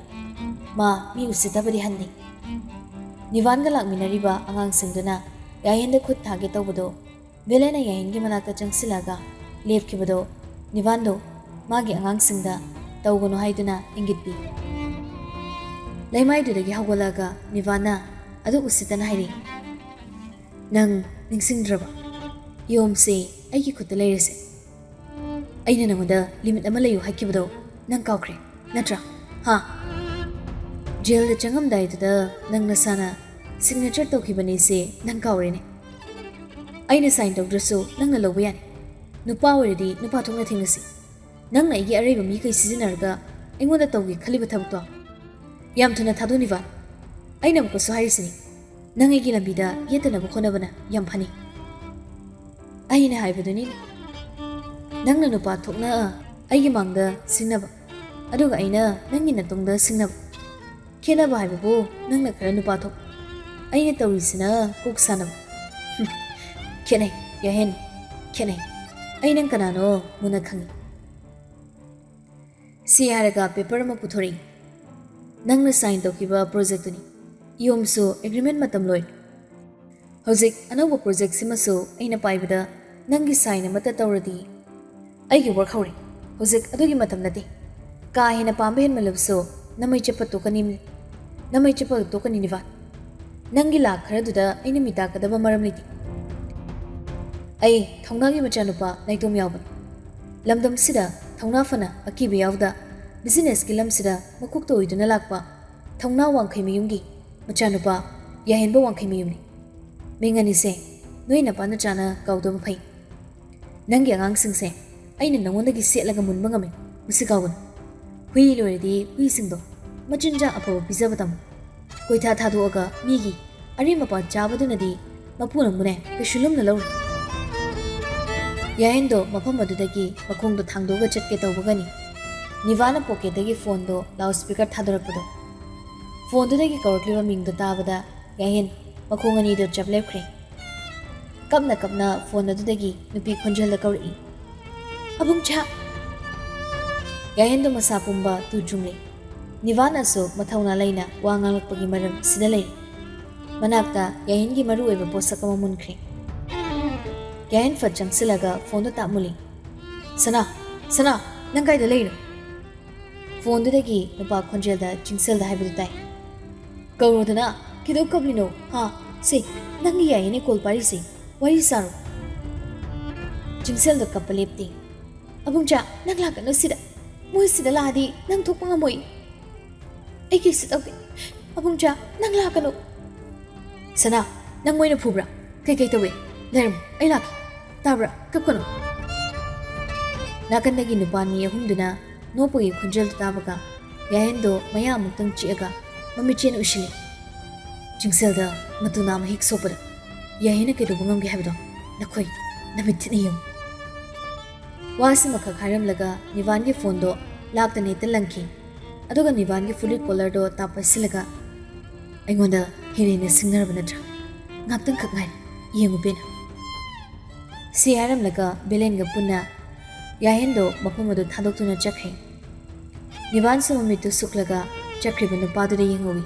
ꯃꯥ ꯃꯤ ꯎꯁꯤꯠꯇꯕꯗꯤ ꯍꯟꯗꯦ꯫ ꯅꯤꯚꯥꯟꯒ ꯂꯥꯛꯃꯤꯟꯅꯔꯤꯕ ꯑꯉꯥꯡꯁꯤꯡꯗꯨꯅ ꯌꯥꯍꯦꯟꯗ ꯈꯨꯠ ꯊꯥꯒꯦ ꯇꯧꯕꯗꯣ ꯚꯦꯂꯦꯅ ꯌꯥꯍꯦꯟꯒꯤ ꯃꯅꯥꯛꯇ ꯆꯪꯁꯤꯜꯂꯒ ꯂꯦꯞꯈꯤꯕꯗꯣ ꯅꯤꯚꯥꯟꯗꯣ ꯃꯥꯒꯤ ꯑꯉꯥꯡꯁꯤꯡꯗ ꯇꯧꯒꯅꯨ ꯍꯥꯏꯗꯨꯅ ꯏꯪꯒꯤꯠ ꯄꯤ꯫ ꯂꯩꯃꯥꯏꯗꯨꯗꯒꯤ ꯍꯧꯒꯠꯂꯛꯑꯒ ꯅꯤꯚꯥꯟꯅ ꯑꯗꯨꯛ ꯎꯁꯤꯠꯇꯅ ꯍꯥꯏꯔꯤ, "ꯅꯪ ꯅꯤꯡꯁꯤꯡꯗ꯭ꯔꯕ? ꯌꯣꯝꯁꯦ ꯑꯩꯒꯤ ꯈꯨꯠꯇ ꯂꯩꯔꯤꯁꯦ꯫ ꯑꯩꯅ ꯅꯉꯣꯟꯗ ꯂꯤꯃꯤꯠ ꯑꯃ ꯂꯩꯌꯨ ꯍꯥꯏꯈꯤꯕꯗꯣ ꯅꯪ ꯀꯥꯎꯈ꯭ꯔꯦ ꯅꯠꯇ꯭ꯔꯥ? ꯍꯥ? ꯖꯦꯜꯗ ꯆꯪꯉꯝꯗꯥꯏꯗꯨꯗ ꯅꯪ ꯅꯁꯥꯅ ꯁꯤꯒꯅꯦꯆꯔ ꯇꯧꯈꯤꯕꯅꯦꯁꯦ ꯅꯪ ꯀꯥꯎꯔꯦꯅꯦ꯫ ꯑꯩꯅ ꯁꯥꯏꯟ ꯇꯧꯗ꯭ꯔꯁꯨ ꯅꯪꯅ ꯂꯧꯕ ꯌꯥꯅꯤ꯫ ꯅꯨꯄꯥ ꯑꯣꯏꯔꯗꯤ ꯅꯨꯄꯥ ꯊꯣꯛꯅ ꯊꯦꯡꯅꯁꯤ꯫ ꯅꯪꯅ ꯑꯩꯒꯤ ꯑꯔꯩꯕ ꯃꯤꯈꯩ ꯁꯤꯖꯤꯟꯅꯔꯒ ꯑꯩꯉꯣꯟꯗ ꯇꯧꯒꯦ ꯈꯜꯂꯤꯕ ꯊꯕꯛꯇꯣ ꯌꯥꯝ ꯊꯨꯅ ꯊꯥꯗꯣꯛ ꯅꯤꯚꯥꯟ꯫ ꯑꯩꯅ ꯑꯃꯨꯛꯀꯁꯨ ꯍꯥꯏꯔꯤꯁꯤꯅꯤ, ꯅꯪ ꯑꯩꯒꯤ ꯂꯝꯕꯤꯗ ꯌꯦꯠꯇꯅꯕ ꯍꯣꯠꯅꯕꯅ ꯌꯥꯝ ꯐꯅꯤ"꯫ "ꯑꯩꯅ ꯍꯥꯏꯕꯗꯨꯅꯤꯅꯦ, ꯅꯪꯅ ꯅꯨꯄꯥ ꯊꯣꯛꯅ ꯑꯩꯒꯤ ꯃꯥꯡꯗ ꯁꯤꯡꯅꯕ, ꯑꯗꯨꯒ ꯑꯩꯅ ꯅꯪꯒꯤ ꯅꯇꯨꯡꯗ ꯁꯤꯡꯅꯕ꯫ ꯈꯦꯠꯅꯕ ꯍꯥꯏꯕꯕꯨ ꯅꯪꯅ ꯈꯔ ꯅꯨꯄꯥ ꯊꯣꯛ"꯫ ꯑꯩꯅ ꯇꯧꯔꯤꯁꯤꯅ ꯀꯣꯛ ꯁꯥꯟꯅꯕ꯫ ꯍꯨꯝ, ꯈꯦꯠꯅꯩ, ꯌꯥꯍꯦꯟ, ꯈꯦꯠꯅꯩ꯫ ꯑꯩ ꯅꯪ ꯀꯅꯥꯅꯣ ꯃꯨꯟꯅ ꯈꯪꯏ꯫ ꯁꯤ ꯍꯥꯏꯔꯒ ꯄꯦꯄꯔ ꯑꯃ ꯄꯨꯊꯣꯔꯛꯏ꯫ ꯅꯪꯅ ꯁꯥꯏꯟ ꯇꯧꯈꯤꯕ ꯄ꯭ꯔꯣꯖꯦꯛꯇꯨꯅꯤ꯫ ꯏꯌꯣꯝꯁꯨ ꯑꯦꯒ꯭ꯔꯤꯃꯦꯟ ꯃꯇꯝ ꯂꯣꯏꯔꯦ꯫ ꯍꯧꯖꯤꯛ ꯑꯅꯧꯕ ꯄ꯭ꯔꯣꯖꯦꯛꯁꯤꯃꯁꯨ ꯑꯩꯅ ꯄꯥꯏꯕꯗ ꯅꯪꯒꯤ ꯁꯥꯏꯟ ꯑꯃꯠꯇ ꯇꯧꯔꯗꯤ ꯑꯩꯒꯤ ꯋꯥꯔꯛ ꯍꯧꯔꯦ꯫ ꯍꯧꯖꯤꯛ ꯑꯗꯨꯒꯤ ꯃꯇꯝ ꯅꯠꯇꯦ꯫ ꯀꯥ ꯍꯦꯟꯅ ꯄꯥꯝꯕ ꯍꯦꯟꯃꯜꯂꯕꯁꯨ ꯅꯃꯩ ꯆꯞꯄ ꯇꯣꯛꯀꯅꯤ, ꯅꯃꯩ ꯆꯞꯄ ꯇꯣꯛꯀꯅꯤ ꯅꯤꯕꯥꯟ꯫ ꯅꯪꯒꯤ ꯂꯥꯛ ꯈꯔꯗꯨꯗ ꯑꯩꯅ ꯃꯤ ꯇꯥꯛꯀꯗꯕ ꯃꯔꯝ ꯂꯩꯇꯦ꯫ ꯑꯩ ꯊꯧꯅꯥꯒꯤ ꯃꯆꯥꯅꯨꯄꯥ ꯅꯥꯏꯇꯣꯝ ꯌꯥꯎꯕꯅꯤ꯫ ꯂꯝꯗꯝꯁꯤꯗ ꯊꯧꯅꯥ ꯐꯅ ꯑꯀꯤꯕ ꯌꯥꯎꯗ ꯕꯤꯖꯤꯅꯦꯁꯀꯤ ꯂꯝꯁꯤꯗ ꯃꯀꯣꯛ ꯇꯧꯏꯗꯨꯅ ꯂꯥꯛꯄ ꯊꯧꯅꯥ ꯋꯥꯡꯈꯩ ꯃꯌꯨꯝꯒꯤ ꯃꯆꯥꯅꯨꯄꯥ ꯌꯥꯍꯦꯟꯕ ꯋꯥꯡꯈꯩ ꯃꯌꯨꯝꯅꯤ꯫ ꯃꯤꯡ ꯑꯅꯤꯁꯦ ꯅꯣꯏ ꯅꯄꯥ ꯅꯆꯥꯅ ꯀꯥꯎꯗꯕ ꯐꯩ꯫ ꯅꯪꯒꯤ ꯑꯉꯥꯡꯁꯤꯡꯁꯦ ꯑꯩꯅ ꯅꯉꯣꯟꯗꯒꯤ ꯁꯦꯠꯂꯒ ꯃꯨꯟꯕ ꯉꯝꯃꯤ꯫ ꯃꯁꯤ ꯀꯥꯎꯒꯅꯨ꯫ ꯍꯨꯏ ꯂꯣꯏꯔꯗꯤ ꯍꯨꯏꯁꯤꯡꯗꯣ ꯃꯆꯤꯟꯖꯥꯛ ꯑꯐꯕ ꯄꯤꯖꯕ ꯇꯝꯃꯨ꯫ ꯀꯣꯏꯊꯥ ꯊꯥꯗꯣꯛꯑꯒ ꯃꯤꯒꯤ ꯑꯔꯦꯝ ꯑꯄꯥ ꯆꯥꯕꯗꯨꯅꯗꯤ ꯃꯄꯨ ꯅꯪꯕꯨꯅꯦ ꯀꯩꯁꯨ ꯂꯨꯝꯅ ꯂꯧꯔꯣꯏ꯫ ꯌꯥꯍꯦꯟꯗꯣ ꯃꯐꯝ ꯑꯗꯨꯗꯒꯤ ꯃꯈꯣꯡꯗꯣ ꯊꯥꯡꯗꯣꯛꯑꯒ ꯆꯠꯀꯦ ꯇꯧꯕꯒꯅꯤ ꯅꯤꯚꯥꯅ ꯄꯣꯀꯦꯠꯇꯒꯤ ꯐꯣꯟꯗꯣ ꯂꯥꯎꯠ ꯁ꯭ꯄꯤꯀꯔ ꯊꯥꯗꯣꯔꯛꯄꯗꯣ꯫ ꯐꯣꯟꯗꯨꯗꯒꯤ ꯀꯧꯔꯛꯂꯤꯕ ꯃꯤꯡꯗꯣ ꯇꯥꯕꯗ ꯌꯥꯍꯦꯟ ꯃꯈꯣꯡ ꯑꯅꯤꯗꯣ ꯆꯞ ꯂꯦꯞꯈ꯭ꯔꯦ꯫ ꯀꯞꯅ ꯀꯞꯅ ꯐꯣꯟ ꯑꯗꯨꯗꯒꯤ ꯅꯨꯄꯤ ꯈꯣꯟꯖꯦꯜꯗ ꯀꯧꯔꯛꯏ, "ꯑꯕꯨꯡꯆꯥ!" ꯌꯥꯍꯦꯟꯗꯣ ꯃꯁꯥ ꯄꯨꯝꯕ ꯇꯨ ꯆꯨꯡꯂꯦ꯫ ꯅꯤꯚꯥꯅꯁꯨ ꯃꯊꯧꯅꯥ ꯂꯩꯅ ꯋꯥ ꯉꯥꯡꯂꯛꯄꯒꯤ ꯃꯔꯝ ꯁꯤꯗ ꯂꯩꯔꯦ꯫ ꯃꯅꯥꯛꯇ ꯌꯥꯍꯦꯟꯒꯤ ꯃꯔꯨꯑꯣꯏꯕ ꯄꯣꯠꯁꯛ ꯑꯃ ꯃꯨꯟꯈ꯭ꯔꯦ꯫ ꯌꯥꯍꯦꯟ ꯐꯠ ꯆꯪꯁꯤꯜꯂꯒ ꯐꯣꯟꯗꯣ ꯇꯥꯞ ꯃꯨꯜꯂꯤ꯫ "ꯁꯅꯥ! ꯁꯅꯥ! ꯅꯪ ꯀꯥꯏꯗ ꯂꯩꯔꯤꯅꯣ?" ꯐꯣꯟꯗꯨꯗꯒꯤ ꯅꯨꯄꯥ ꯈꯣꯟꯖꯦꯜꯗ ꯆꯤꯡꯁꯦꯜꯗ ꯍꯥꯏꯕꯗꯨ ꯇꯥꯏ꯫ "ꯀꯧꯔꯣꯗꯅ, ꯀꯩꯗꯧ ꯀꯞꯂꯤꯅꯣ? ꯍꯥ? ꯁꯦ, ꯅꯪꯒꯤ ꯌꯥꯏꯅꯦ ꯀꯣꯜ ꯄꯥꯏꯔꯤꯁꯦ, ꯋꯥꯔꯤ ꯁꯥꯔꯣ꯫" ꯆꯤꯡꯁꯦꯜꯗ ꯀꯞꯄ ꯂꯦꯞꯇꯦ꯫ "ꯑꯕꯨꯡꯆꯥ, ꯅꯪ ꯂꯥꯛꯀꯅꯨ ꯁꯤꯗ꯫ ꯃꯣꯏ ꯁꯤꯗ ꯂꯥꯛꯑꯗꯤ ꯅꯪ ꯊꯣꯛꯄ ꯉꯝꯃꯣꯏ꯫ ꯑꯩ ꯀꯩꯁꯨ ꯇꯧꯗꯦ꯫ ꯑꯕꯨꯡꯆꯥ, ꯅꯪ ꯂꯥꯛꯀꯅꯨ꯫" "ꯁꯅꯥ, ꯅꯪ ꯃꯣꯏꯅ ꯐꯨꯕ꯭ꯔꯥ? ꯀꯩꯀꯩ ꯇꯧꯏ? ꯂꯩꯔꯝꯃꯣ, ꯑꯩ ꯂꯥꯛꯀꯦ꯫ ꯇꯥꯕ꯭ꯔꯥ? ꯀꯞꯀꯅꯨ꯫" ꯅꯥꯀꯟꯗꯒꯤ ꯅꯨꯄꯥ ꯅꯤ ꯑꯍꯨꯝꯗꯨꯅ ꯅꯣꯛꯄꯒꯤ ꯈꯣꯟꯖꯦꯜꯗꯨ ꯇꯥꯕꯒ ꯌꯥꯍꯦꯟꯗꯣ ꯃꯌꯥ ꯑꯃꯨꯛꯇꯪ ꯆꯤꯛꯑꯒ ꯃꯃꯤꯠꯆꯦꯟ ꯎꯏꯁꯤꯜꯂꯤ꯫ ꯆꯤꯡꯁꯦꯜꯗ ꯃꯇꯨ ꯅꯥꯝ ꯃꯍꯤꯛ ꯁꯣꯛꯄꯗ ꯌꯥꯍꯦꯟꯅ ꯀꯩꯗꯧꯕ ꯉꯝꯒꯦ ꯍꯥꯏꯕꯗꯣ ꯅꯈꯣꯏ ꯅꯃꯤꯠ ꯊꯤꯠꯅ ꯌꯦꯡꯉꯨ꯫ ꯋꯥꯁꯤꯃꯈꯛ ꯍꯥꯏꯔꯝꯂꯒ ꯅꯤꯚꯥꯟꯒꯤ ꯐꯣꯟꯗꯣ ꯂꯥꯛꯇꯅ ꯍꯦꯛꯇ ꯂꯪꯈꯤ꯫ ꯑꯗꯨꯒ ꯅꯤꯚꯥꯟꯒꯤ ꯐꯨꯔꯤꯠ ꯀꯣꯂꯔꯗꯣ ꯇꯥꯞ ꯄꯥꯏꯁꯤꯜꯂꯒ, "ꯑꯩꯉꯣꯟꯗ ꯍꯦꯂꯦꯟꯅ ꯁꯤꯡꯅꯔꯕ ꯅꯠꯇ꯭ꯔꯥ? ꯉꯥꯛꯇꯪꯈꯛ ꯉꯥꯏꯔꯦ, ꯌꯦꯡꯉꯨ ꯕꯦꯅꯥ꯫ ꯁꯤ ꯍꯥꯏꯔꯝꯂꯒ ꯕꯦꯂꯦꯟꯒ ꯄꯨꯟꯅ ꯌꯥꯍꯦꯟꯗꯣ ꯃꯐꯝ ꯑꯗꯨ ꯊꯥꯗꯣꯛꯇꯨꯅ ꯆꯠꯈ꯭ꯔꯦ꯫ ꯅꯤꯕꯥꯟꯁꯨ ꯃꯃꯤꯠꯇꯨ ꯁꯨꯛꯂꯒ ꯆꯠꯈ꯭ꯔꯤꯕ ꯅꯨꯄꯥꯗꯨꯗ ꯌꯦꯡꯍꯧꯏ꯫